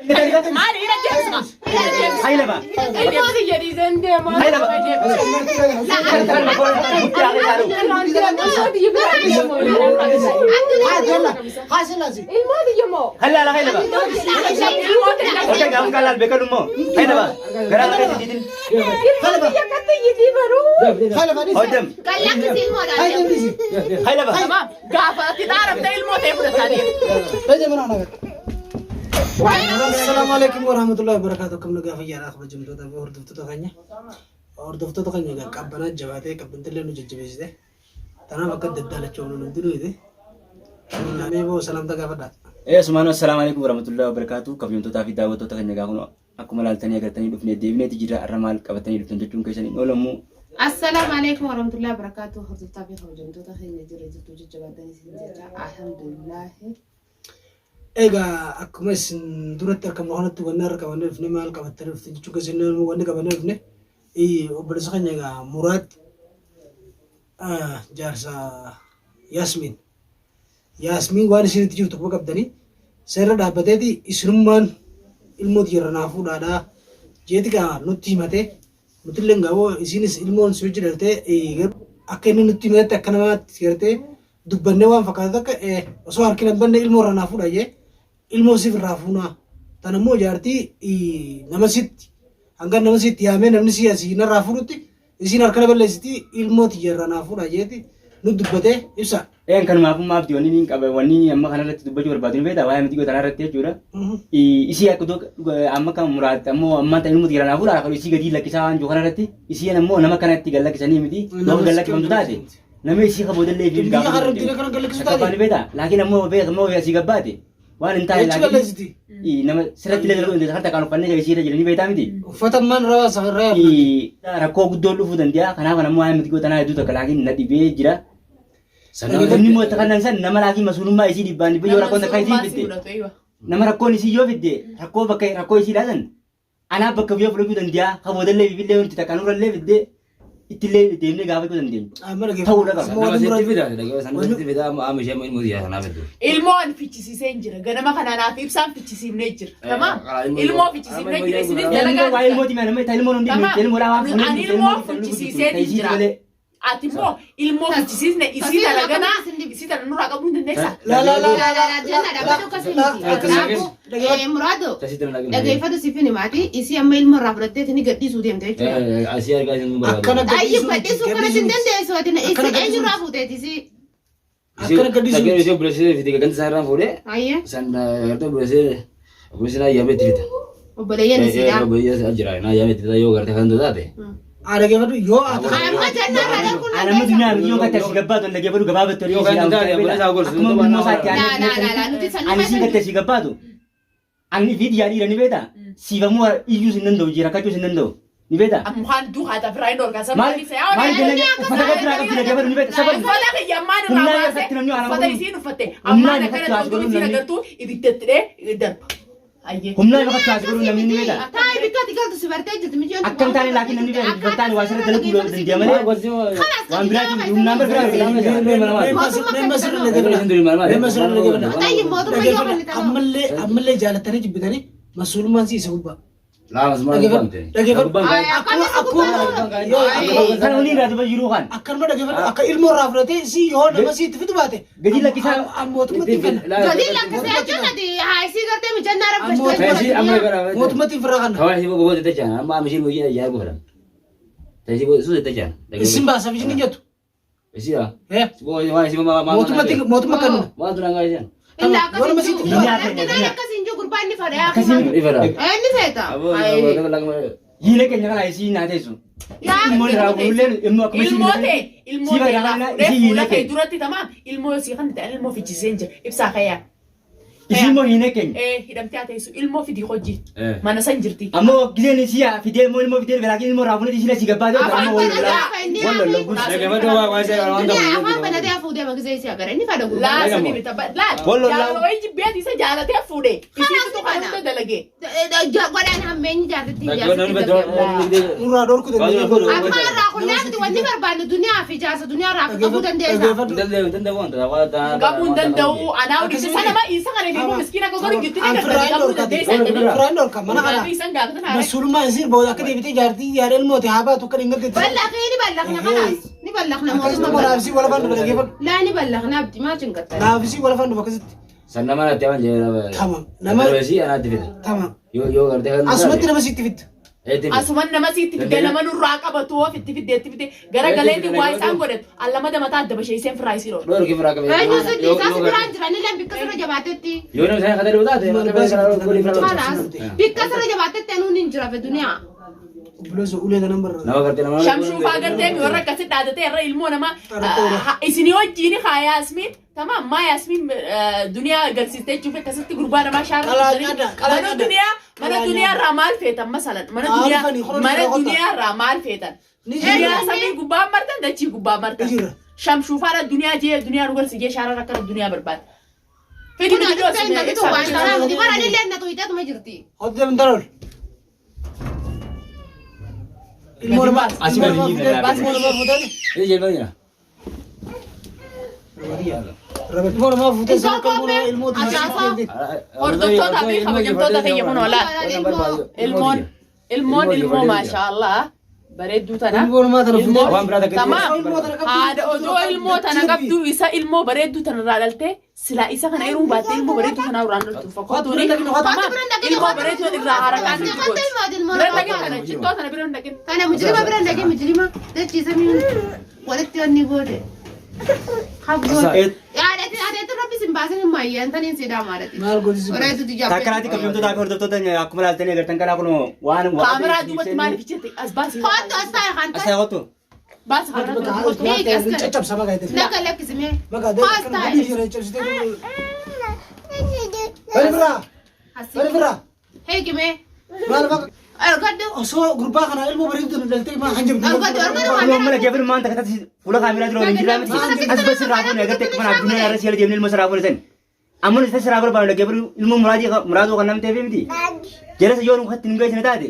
Maali hidha deebisuma. Hayla ba. Ilmoo tiyya dhiiseen deema. Hayla ba. Ilmoo tiyya moo? Hayla ala hayla ba. Ilmoo tiyya. Oke, kamu kalal bekal ummo. Hayla ba. Gara gara titin. Ilmoo tiyya akkatti iyyitii baruu. Hodam. Hayla ba. Tamam. Gaafa ati xaaramte ilmoo ta'e fudhataa deema. Assalamu alaikum warahmatullahi wabarakatuh. Akkam nagaa fayyaadhaa kabajamtoota fi hordoftoota keenya. Hordoftoota keenya egaa qabbanaa jabaatee qabbantillee nu jajjabeessite. Tanaaf akka daddaalachuu nu hundinuu ite. Namee boo salaamta gaafadhaa. Eh, sumaano assalamu alaikum warahmatullahi wabarakatuh. Kabajamtootaa fi daawwattoota keenya egaa kun akkuma laaltanii agartanii dhufnee deebineeti jira. Har'a maal qabatanii dhuftan jechuun keessan hin oolamu. Assalaamu alaikum warahmatullahi wabarakatuh. Hordoftoota fi kabajamtoota keenya jira jirtu jajjabaatanii isin jecha alhamdulillah. Egaa akkuma isin duratti argamnu kanatti wanni har'a qabannee dhufne maal qabattanii dhuftan jechuun keessan hin oolamu. Wanni qabannee dhufne obboleessa keenya egaa Muraad jaarsa Yaasmiin. Yaasmiin waan isin itti jirtu quba qabdanii seerra dhaabbateeti isinummaan ilmoo tiyya naa fuudhaadhaa jeeti gaa nutti himatee nutillee gaaboo isinis ilmoon si hojii dhaltee akka inni nutti himatetti akka namaatti gartee dubbannee waan fakkaatu takka osoo harki hin banne ilmoo irraa naa fuudha jee ilmoo siif irraa fuunaa tan ammoo jaartii nama sitti hanga nama sitti yaamee namni si asii narraa fuudhutti isiin harka balleessiti ilmoo tiyya irraa naa fuudha jeeti nu dubbatee ibsa. Een kanumaafummaa abdii wanni niin qaba wanni amma kanarratti dubbachuu barbaadu ni beektaa waa'ee miti tanaa irratti jechuudha. Isii akka amma kan muraatti ammoo ammaan ta'e ilmoo tiyya naa fuudha kan isii gadii lakkisaa waan jiru kanarratti isiin ammoo nama kanatti gad lakkisanii miti yoo gad lakkifamtu taate nama isii kaboodallee fi Biyya harargee kana gad lakkisu taate. Ni beektaa laakiin ammoo beek ammoo asii gabbaate waan hin taane Achi laakiin balleessiti. nama sirratti illee dalaguu dandeessa harta kaan uffannee isii irra jiru ni beektaa miti. Uffata ammaan irraa safarraa Rakkoo guddoon dhufuu danda'a kanaaf ammoo waa'ee miti tanaa hedduu takka laakiin na dhibee jira. Namni immoo itti kannan san nama laakiin masuulummaa isii dhibbaan dhibba yoo rakkoon takka isii fidde nama rakkoon isii yoo fidde rakkoo bakka rakkoo isii laasan anaaf bakka biyya fudhachuu danda'a kaboodallee bibillee wanti takka nurrallee fidde ittillee deemnee gaafachuu dandeenya. Ta'uudha qaba. Nama sitti fida, nama sitti fida, amma ishee ilmoo tiyya sanaa fiddu. Ilmoo ani fichisiisee hin jira. Ganama kana naaf ibsaan fichisiifnee jira. Tamam. Ilmoo fichisiifnee jira. Isinis Ilmoo waa dalagaa ilmooti mana ta ilmoon hundi Tamam. ilmoodhaa waan fuunee Ani ilmoo fichisiisee jira. Ati immoo ilmoo fichisiisne isii tana ganaa isii tana nurraa qabuu hin dandeessaa? La la la La la la jenna dhaabatu akkasii miti. Kanaafuu Muraado Tasitti na dhageeffatu siif hin himaati. Isii amma ilmoo irraa fudhattee ni gadhiisuu deemte jechuudha. Asii argaa isin barbaadu. Akkana Ayyi gadhiisuu miti, gadhiisuu kanas hin gadhiisuu miti. dandeessu ati Akkana isii eenyurraa gadhiisuu fuuteeti isii. Akkana gadhiisuu Dhaggeen miti. ishee obboleessee fide ganda isaa irraan fuudhee Ayye san gartee obboleessee obboleessee naa yaamee itti fida. obboleeyyan isiidha. Obboleessee jira naa yaamee itti fida yoo gartee kan taate. Dhageeffadhu yoo ati Amma jenna irraa darbuun Ana amma duniyaa miti yoo gatti asii gabbaatu dhageeffadhu gabaabatti horii Yoo isii kan taate obboleessaa gorsu. Akkuma ilmoo isaatti La la la la nuti sanuma ani sii gatti asii gabbaatu ani fi xiyyaa dhiira ni beektaa siifamuu iyyuu hin danda'u jira rakkachuus hin danda'u ni beektaa. Ammukaan duukaa tafiraa hin dhorkaa Maal sabni isaa maal jennee uffata biraa qabdi dhageeffadhu ni beektaa sabni. Uffata kiyya ammaan irraa Humnaan baasee irratti namni waan uffata amanuun. isiin uffatte Humnaan ammaan irratti akkana haas toltuu godhuun isiin namni. agartuu ibiddatti dhee darba. Ayyee. Humnaan irratti haas godhuun namni ni beektaa. Taayi bikka ati galtu si bartee jirti mitii Akka hin taane laakiin namni beeku dubartaan waa sirra dalaguu danda'a malee waan biraatiin humnaan bira Taayi mootummaa yoo kan ta'u. Ammallee ammallee jaalattanii jibbitanii masuulummaan si isa gubbaa. Laamas maal Dhageeffadhu. Dhageeffadhu. Akkana si gubbaa. Kana olii irraa duba jiruu kan. Akkanuma dhageeffadhu akka ilmoo irraa fudhatee isii yoo nama sitti fidu baate. Gadi lakkisaa. Mootummatti finna. Gadi lakkisee jechuun ati haayisii gartee mijannaa rabbashtuu. Mootummatti firra kanna. Kawaa ishee bobboo jecha amma amma ishee hojii ajaa'iba godhan. Taasisii boo suuta jecha. Isin baasa fi isin jettu. Isii haa. Eh, Waan isii maa maa. Mootummatti mootummaa kanna. Waan duraan gaa isheen. Illa akkas Yoo nama hin sitti jiru. fidu. Arginaan akkas hin jiru gurbaan ni fedha. Akkasii Ifadha. Inni feeta. Yiina keenya kana isii naa teessu. Ilmoon irraa guulleen ilmoo akkuma isii Ilmoo ta'e ilmoo Sii ta'e fayyada irraa kana fuudhee isii fuula hiina kee keenya. duratti tamaam ilmoo sii kan ta'an ilmoo fichisiisee hin jira. Ibsaa kayyaa. Isii immoo hiina keenya. Ee hidhamtee haa teessu ilmoo fidii hojii. Mana san jirti. Ammoo giseen isii fidee immoo ilmoo fidee laakiin ilmoo irraa fuudhee isii asii gabbaatee Afaan ammoo wal banatee lolaa. hafa inni Wal hafi. lolaa. Dhaggeeffadhu waa waan ishee waan Dunia afaan ta'u. banatee hafuu deema gisee isii agarra inni fedha gurbaan. Laa sanii miti laa Wal lolaa. jaalala wayii jibbeeti isa jaalatee fuudhee. Isiitu kan kana. hunda dalagee. Godhaan hammeenyi jaartitti jaartitti. Nurraa dhorku dandeenya. Amma irraa kun laafti wanni barbaannu duniyaa fi jaarsa duniyaa irraa akka qabuu dandeessa. Danda'u danda'u wanta waan Qabuu hin danda'u. Anaa oduu isa nama isa kana fi miskiina akka godhu jirti ni gargaara. Qabuu dandeessa. Firaan dhorka mana kana. Isaan gaafatan haala. Masuulummaa isiin booda akka deebitee jaartii yaada ilmoote haa baatu akka hin gaddeetti. Ballaqee ni ballaqna kanaas ni ballaqna Akkasitti mootummaa. naafisii wal afaan dhufa dhaggeeffadhu. Laa ni ballaqna abdi maa cinqatta. Naafisii wal afaan dhufa akkasitti. San nama natti aman jedhee. Tamam. Nama Nama anaatti fida. tamam. Yoo yoo gartee kan. Asumatti nama sitti fidda. Asuman nama sitti fidee nama nurraa qabatu of itti fidee itti fidee gara galeetti waa isaan godhatu allama damataa adda bashee iseen firaa isii roodha. Dhorki firaa qabee. Eenyu sitti isaas biraan jira ni leen bikka sirra jabaatetti. Yoo nama isaan kadhatu taate. Kanaas bikka sirra jabaatetti anuun hin jira fe duniyaa. Obboleessa ulee kanan barra. Nama gartee nama. Shamshuu faa gartee mi warra akkasi dhaadatee irra ilmoo namaa isinii wajjiin haa yaasmiin tamam maa yaasmiin duniyaa agarsiistee jechuuf akkasitti gurbaa namaa shaarra mana duniyaa mana duniyaa irraa maal feetan masalan mana duniyaa mana duniyaa irraa maal feetan duniyaa samii gubbaa martan dachii gubbaa martan shamshuu faadha duniyaa jee duniyaa nu garsi jee shaarra akkana duniyaa barbaada. Fidi Kun fidi ati ta'e hin waan kanaa miti bara ni leen na tuyiteetuma jirti. Hojii hin darool. Ilmoo namaa Asii gadi hin jirre. ilmoo namaa fuutee Ini jelma jira. ilmoo namaa fuutee sana akka ilmoo namaa ilmoo Ajaasaa. Hordoftoota fi kabajamtoota kiyya kun olaa. Ilmoon ilmoon ilmoo maashaallah bareedduu tana. Ilmoo namaa tana fuutee Waan biraa takka. Tamaam. Ilmoo tana qabdu. Haadha odoo ilmoo tana qabdu isa ilmoo bareedduu tana irraa dhalte silaa isa kana yeroo baatte ilmoo bareedduu tana irraa dhaltu fakkaatuuni. Tamaam. Ilmoo bareedduu irraa harakaan itti Kottu gooti. ilmoo ilmoo Bira dhaqin tana cittoo tana bira hin dhaqin. Kana mujrima bira hin dhaqin mujrima dachiisamii walitti wanni goote. Habgoon. Yaadati adeetu rabbi sin baasin hin maayyaan taniin sidaa maadhati. Maal gootisi? Oreetu tijaa. Takkanaatti kabajamtoota fi hordoftoota akkuma ilaaltanii agartan kanaa kun waan Kaameraa duubatti maaliif jette as baasi. Kottu as taa'e kan As ta'e. kottu. Baasi kameraa. Caccabsa maqaa itti. Laga lakkisimee. Maqaa deemu jira caccabsitee. Bari biraa. Bari biraa. Heegimee. Maal faqa Argadhu. osoo gurbaa kana ilmoo bareedduu tana dhaltee maa hanjamtu. Argadhu argadhu Ilmoo mana geefin maan takka tasis fuula kaameraa dura waliin jiraa miti. As bas irraa fuune agartee akkuma naaf duniyaa irra si'ala deemnee ilmoo sirraa fuune sani. Amma nuti sirraa barbaadu geefin ilmoo muraadii muraaduu kan namni ta'eef miti. Jalasa yoo nu hatti nu geessine taate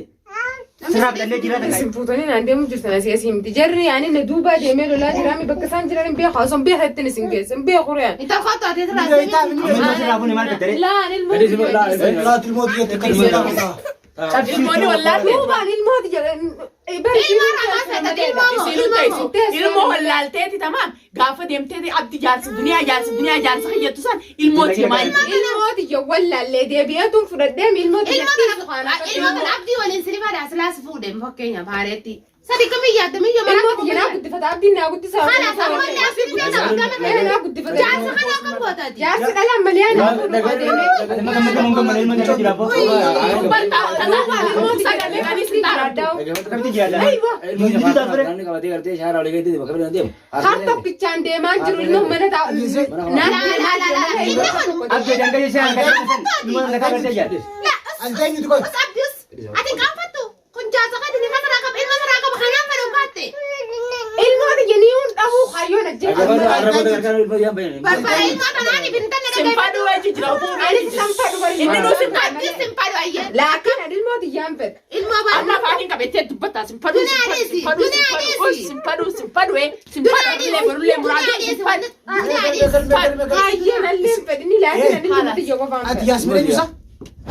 sirraa fidannee jira takka. Isin fuutanii naan deemu jirtan asii asii miti. Jarri yaani na duuba deemee lolaa jiraami bakka isaan jiran hin beeku. Osoo hin beekattin isin geessa hin beeku reen. Intal kottu adeetu Amma ilmoo sirraa fuune maal fiddaree? Laan ilmoo biyya. Laati ilmoo xiyyeetti kan ilmoo ta'a. Ilmoonni wallaalte. Duubaan ilmooti jedhan. Ilmoo ramaa feetate ilmoo moo Isiinuu ilmoo moo. teessu. Ilmoo wallaalteeti tamaam gaafa deemteeti abdi jaarsa duniyaa jaarsa duniyaa jaarsa kiyyattu san ilmooti maal. Ilmooti wallaallee deebi'eetuun fudhadhee ilmooti. Ilmoo tana ilmoo tana abdii waliin sirba daasilaas fuudheen fakkeenyaaf haareetti. Sadi kamii yaadde miyya mana Ilmooti naa guddifata abdiin naa guddisa. Kanaaf ammallee asii guddisa Ee, naa guddifata. Jaarsa kana akkam gootaati? Jaarsi dhalaan malee naa fuudhu deemee. Ati maka maka maka mana ilmoo jira jira boo. Sagalee anis hin taa'u. Akkamitti jira laa? Qabatee gartee shaara olii gadi bakka bira deemu. Har tokkichaan deemaa jiru ilmoo mana taa'u. Laa laa laa laa inni kun Abdii dangaa ishee hanqatee ilmoo takka agartee jira. Anteenyutu qoy. Os abdius ati qaanfattu kun jaarsa kana ni kasaraa qaba ilma saraa qaba kanaaf fedhu baatte. Ilmooti jeniyuun dhabuu hayyoon ajjeefamu. Barbara ilmoo tanaani bintanne Simfadhu wajji jira. Anis sanfadhu bari. Inni nuu simfadhu. Abdius simfadhu ayyee. Laakiin ani ilmooti yaan fedha. Ilmoo Amma baadhu. afaan qabatee dubbataa simfadhu Dunyaa dhiisi, simfadhu dunyaa simfadhu dhiisi. simfadhu simfadhu simfadhu illee barullee Dunyaa muraaduu dhiisi simfadhu. dunyaa dhiisi. Hayyeen allee hin fedhi ni laakiin ani ilmooti yoo qofaan Ati fedha. yaasmin eenyusa?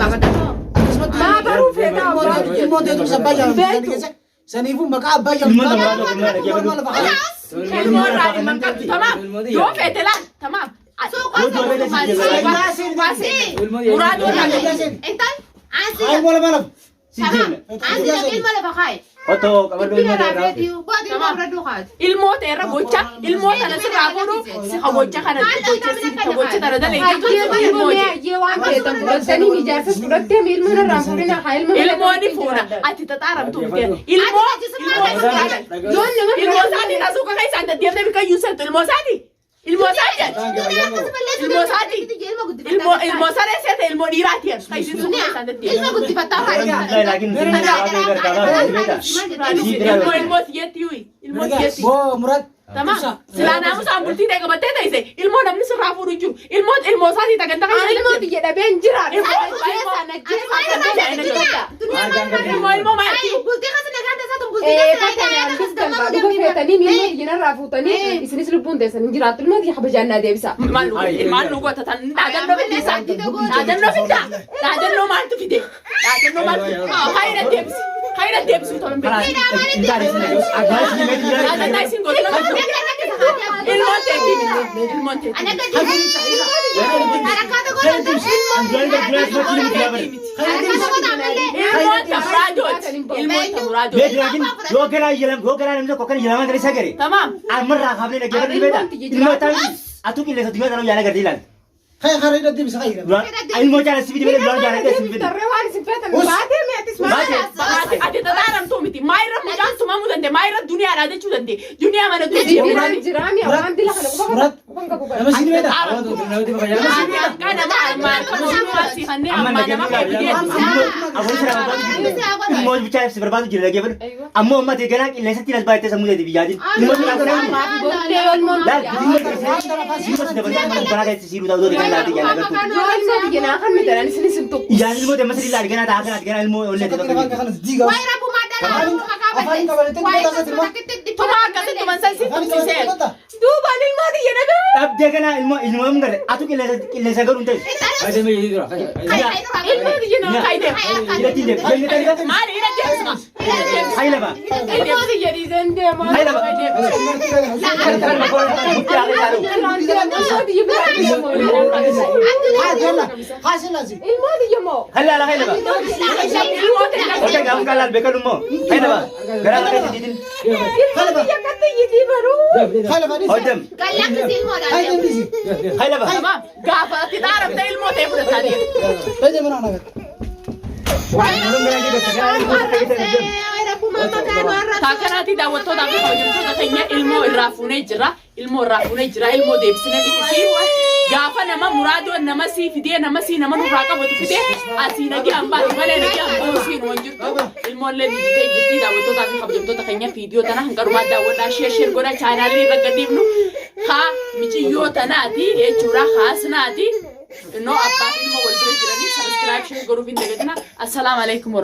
Akkasumatti Maa baruu feetaa abbaa. ilmoo teetu abbaa jaalatu. Saniifuu maqaa abbaa jaalatu. Ilmoo tana muraaduu kan mana geefin. Ilmoo irraa dhimma hin qabdu tamaam yoo feete laal tamaam. Muraaduu irraa qabdu. Intal ansi Ilmoo lama lama. Si jenna. ansi ilma lafa kaaye. Otoo qabadhu Bira ilmoo irraa. raafeeti boodi ilma bira duukaati. Ilmoo ta'e irra gocha ilmoo tana sirraa fuudhu si gocha kana gocha si gocha tana dalee Hayyee ilmoo mee hayyee waan feetan fudhattanii ijaarsas fudhattee ilmoo irraa fuudhina haa ilmoo. Ilmooni fuuna ati taxaaramtu miti ilmoo ilmoo sirraa Yoon nama ilmoo isaatii tasuu kaka isaan deddeemtee bika iyyuu sentu ilmoo isaatii ilmoo isaatii ilmoo isaatii ilmoo ilmoo saree seete ilmoo dhiiraati kan isin suuqa isaan deddeemte Ilma guddifattaa Laakiin ilmoo ilmoo siyetti yuyi ilmoo siyetti Boo muraad. Tamam. Silaa naamusaan bultii ta'e qabattee ta'ise ilmoo namni sirraa fuudhu hin jiru. Ilmoo ilmoo isaatii tagantaa kan Ani ilmoo xiyya dhabeen jira. Ilmoo ilmoo maal? Dhuga feetanii miilmoo diinarraa fuutanii isinis lubbuun teessan hin jiraattu ilmoo tiyya kabajaan naa deebisa. Maal maal nu goota tan dhaadannoo fidde dhaadannoo fidda dhaadannoo maaltu fide dhaadannoo maaltu hayra deebisi hayra deebisi tolan dhaadannaa isin goote ilmoon teetii miti ilmoon teetii ilmoon ta muraadooti ilmoon ta muraadooti Beek laakiin yoo ganaa yelam yoo ganaa namni tokko akkana yelamaa gara isa gare. tamaam Ammarraa kaafnee dhaggeeffadhu beekta. Ilmoo ta'an atuu qilleensa duniyaa tanaa yaala gartee ilaali. Kaya kara hidhatti bisa kaya. Duraan ilmoo jaala si fidi malee duraan jaala hidhee si fidi. Tarree waan isin feetan baatee meetis Baatee. Ati ati tataramtuu miti maayirra mucaan tumamuu danda'e maayirra duniyaa dhaadachuu danda'e duniyaa mana duniyaa Jiraan jiraami waan dila kana quba Murat. quban qabu Nama sini beekta. Amma nama Ilmoo bichaa si barbaadu jira dhaggeeffadhu. Ammoo amma ta'e ganaa qilleensatti las baay'atee sammuu ta'e biyyaatiin. Ilmoo bichaa kana laal ilmoo ilmoo si dabalatee konkolaataa keessatti siiruu ta'uu ta'e kan laatee jaalala gartuu. Yoo ilmoo biyya naa kan mitaran isinis hin tuqu. Ijaan ilmoo ta'e masii laali ganaa ta'a kanaati ganaa ilmoo onnee ta'e Afaan tokko. kana diigaa. Tuma akkasitti mansan si tumsisee. Duubaan ilmoo tiyya dhabe. Dhabdee ganaa ilmoo ilmoo hin garre atu qilleensa qilleensa garuu hin ta'e. Ilmoo tiyya naa Kaayidee. Hidhatti hin deemu. Jennee ta'e Maali hidha deebisma. Hidha deebisma. Hayi lama. Ilmoo tiyya dhiiseen deema. Hayi lama. Ilmoo tiyya biraa deema. Ilmoo tiyya moo. Hayi lala hayi lama. Ilmoo ta'e Oke kamu kalah bekan ummo. Hayi lama. Gara gara titin. Ilmoo tiyya akkatti iyyitii baruu. Hodam. Hayi lama. Tamaam. Gaafa ati xaaramte ilmoo ta'e fudhataa deema. Taakkanaatii daawwattootaa fi kabajamtoota keenya ilmoo irraa fuunee jira. Ilmoo irraa fuunee jira. Ilmoo deebisnee bitisii. Gaafa nama muraadoon nama sii fidee nama sii nama nurraa qabatu fidee asii nagee hambaati malee nagee hambuu siin waan jirtu. Ilmoollee dijitee jirti daawwattootaa fi kabajamtoota keenya viidiyoo tana hanqarumaa daawwadhaa share share godhaa chaanaalii irra gadhiifnu haa miciyyoo tanaati jechuudha haasnaati. Innoo abbaa fi ilma wal bira jiranii subscribe share godhuuf hin dagatina. Assalaamu alaikum warahmatullahi.